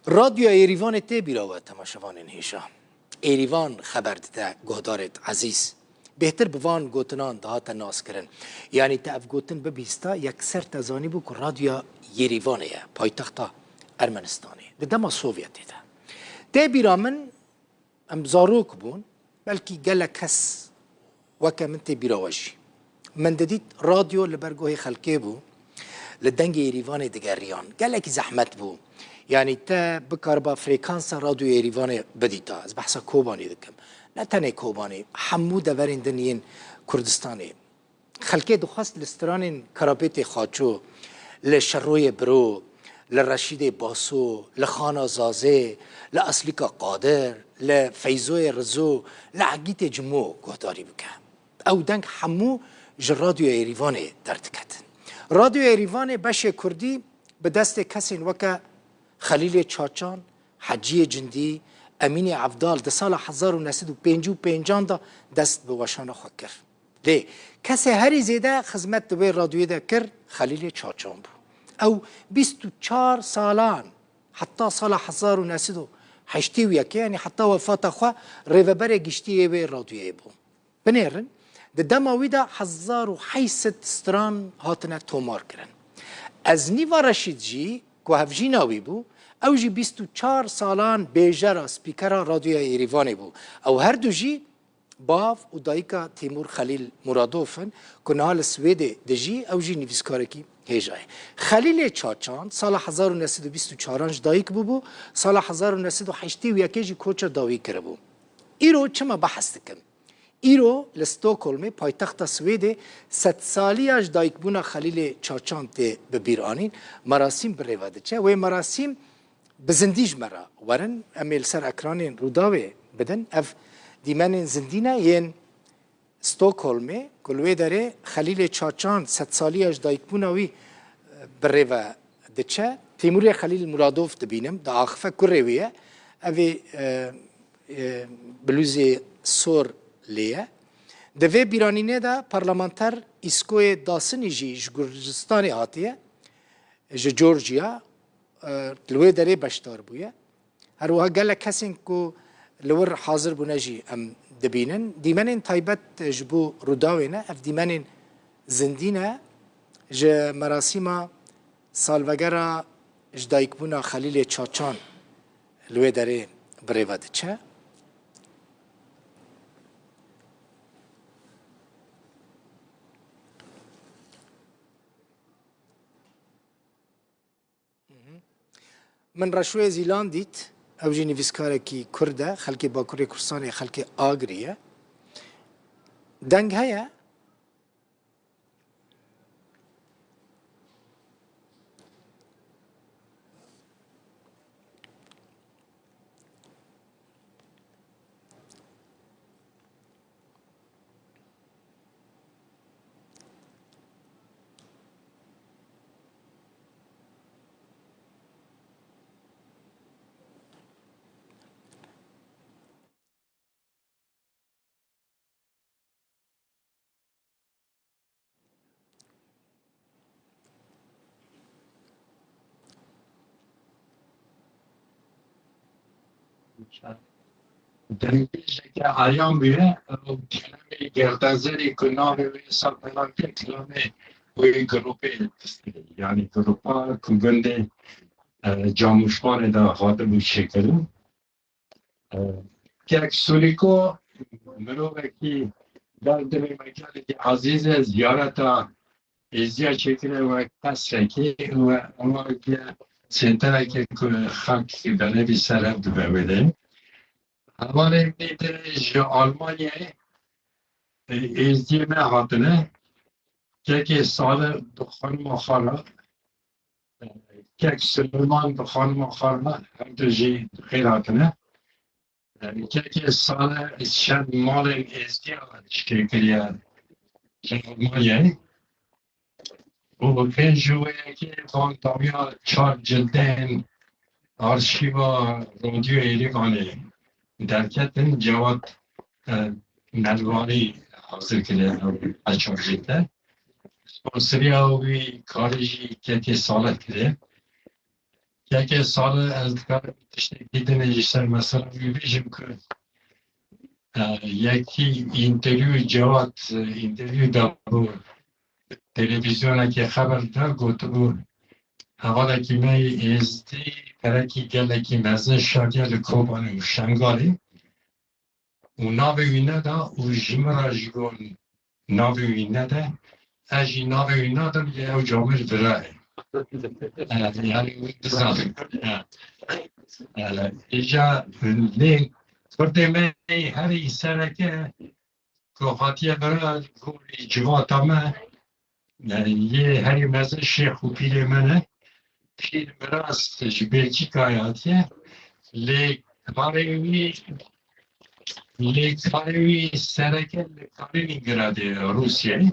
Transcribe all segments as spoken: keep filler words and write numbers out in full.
Radyoya Êrîvanê tê bîra we temaşevanên hêja. Êrîvan xeber dide guhdarêt ezîz. Bêhtir bi van gotinan dihate naskirin. Yanî te ev gotin bibîsta, yekser te zanîbû ku radyoya Yêrîvanê ye, paytexta Ermenistanê. Di dema Sovyetê de. Tê bîra min, em zarok bûn, belkî gelek kes weke min tê bîra we jî. Min didît radyo li ber guhê xelkê bû, li dengê Êrîvanê digeriyan. Gelekî zehmet bû. Yanî te bikariba frekansa radyoya Êrîvanê bidîta. Ez behsa Kobanê dikim. Ne tenê Kobanê, hemû deverên din yên Kurdistanê. Xelkê dixwest li stranên Karapêtê Xaço, li Şeroyê Biro, li Reşîdê Baso, li Xana Zazê, li Aslîka Qadir, li Feyzoyê Rizo, li Egîtê Cimo guhdarî bike. Ew deng hemû ji Radyoya Êrîvanê derdiketin. Radyoya Êrîvanê beşê kurdî bi destê kesên weke Xelîlê Çaçan, Heciyê Cindî, Emînê Evdal di sala hezar û neh sed û pêncî û pêncan de dest bi weşana xwe kir. Lê kesê herî zêde xizmet di wê radyoyê de kir, Xelîlê Çaçan bû. Ew bîst û çar salan, heta sala hezar û neh sed û heştê û yekê, yanî heta wefata xwe, rêveberê giştî yê wê radyoyê bû. Binêrin, di dema wî de hezar û heyt sed stran hatine tomar kirin. Eznîva Reşîd jî, ku hevjîna wî bû, ew jî bîst û çar salan bêjera, spîkera Radyoya Êrîvanê bû. Ew her du jî bav û dayika Tîmûr Xelîl Muradov in, ku niha li Swêdê dijî, ew jî nivîskarekî hêja ye. Xelîlê Çaçan sala hezar û neh sed û bîst û çaran ji dayik bûbû, sala hezar û neh sed û heştê û yekê jî koça dawî kiribû. Îro çima behs dikim? Îro li Stockholmê, paytexta Swêdê, sedsaliya ji dayikbûna Xelîlê Çaçan tê bi bîr anîn. Merasîm bi rê ve diçe. Wê merasîm bi zindî ji me re werin. Em ê li ser ekranên Rûdawê bidin. Ev dîmenên zindî ne yên Stockholmê, ku li wê derê Xelîlê Çaçan sedsaliya ji dayikbûna wî, e, bi rê ve diçe. Tîmûrê Xelîl Muradov dibînim, diaxife, kurê wî ye. Ev ê, e, e, blûzê sor lê ye. Di vê bîranînê de parlamenter Îskoyê Dasinî jî ji Gurcistanê hatiye, ji Georgia, e, li wê derê beşdar bûye. Her wiha gelek kesên ku li wir hazir bûne jî em dibînin. Dîmenên taybet ji bo Rûdawê ne, ev dîmenên zindî ne, ji merasîma salvegera ji dayikbûna Xelîlê Çaçan li wê derê bi rê ve diçe. Min Reşoyê Zîlan dît, ew jî nivîskarekî Kurd e, xelkê Bakurê Kurdistanê, xelkê Agirî ye. Deng heye? Dengê jeke eyan bûye, ew kelamê Gerdezerî ku navê wê Sabela Keklamê wê grûpê, yanî grûpa ku gundê, e, Camûşmanê de hatibû çêkirin. E, Kek Sûrîko mirovekî ber dilê me gelekî ezîz e, ziyareta Êziya çêkiriye wek qesrekê û weke sênterekê ku xak berevî ser hev dibe wê de. Hevalên dîtir ji Almanyayê, e, Êzdiyê me hatine. Kekê Salih bi xanima xwe re, e, Kek Silêman bi xanima xwe re her du jî xêr hatine. Kekê Salih çend malên Êzdiya çêkiriye ji Almanyayê û bên ji wê yekê van dawiya çar cildên arşîva Radyoya Êrîvanê derketin. Cewad, e, Melvanî hazir kiriye ev çar cilde. Sponsoriya wî karê jî Kekê Salih kiriye. Yekê sal ez dikarim tiştekî din jî ser mesela wî bêjim ku, e, yekî interview Cevat, e, interview dabû televîzyonekê xeber da, gotibû hevalekî me yê êzdî perekî gelekî mezin şariye li Kobanê û Şengalê û navê wî neda û ji min re jî got navê wî nede, ez jî navê wî nadim lê ew camêr vira ye. E, yani wî dizan. E, e, îca lê Kurdê me herî sereke ku hatiye vira gorî civata me, e, yê herî mezin şêx û pîrê me ne. Pîr miras ji Belçîkayê hatiye. Lê karê wî, lê karê wî sereke li Kalinîngradê, Rûsyayê.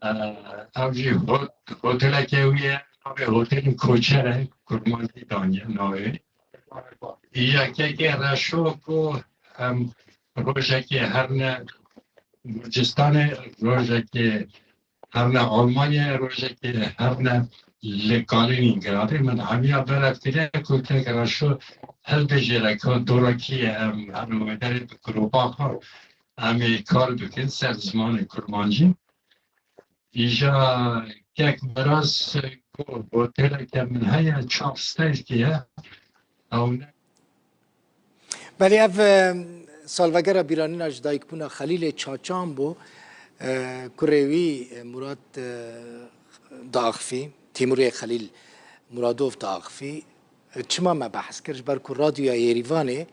E, ew jî hot-, hoteleke wî ye, navê hotelê Koçer e, kurmancî daniye navê. Îja kekê Reşo ku em rojekê herne Gurcistanê, rojekê herne Almanyayê, rojekê herne li Kalînîngradê. Min hemiya berevtîne ku kek Reşo hilbijêre ku dora kî ye, em her wêderê bi grûpa xwe em ê kar bikin ser zimanê kurmancî. Îja kek Miras ku hoteleke min heye, çar stêrkî ye. Ew ne Belê ev, e, salvegera bîranîna ji dayikbûna Xelîlê Çaçan bû. E, kurê wî, e, Murat, e, diaxifî, Tîmurê Xelîl Muradov diaxifî. E, çima me behs kir? Ji ber ku Radyoya Yerîvanê,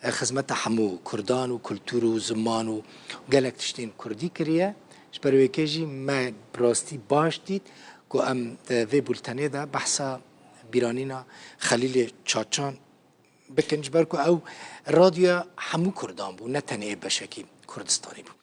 e, xizmeta hemû kurdan û kultur û ziman û gelek tiştên kurdî kiriye. Ji ber wê yekê jî me bi rastî baş dît ku em, e, vê bultenê de behsa bîranîna Xelîlê Çaçan bikin, ji ber ku ew radyoya hemû kurdan bû, ne tenê beşekî Kurdistanê bû.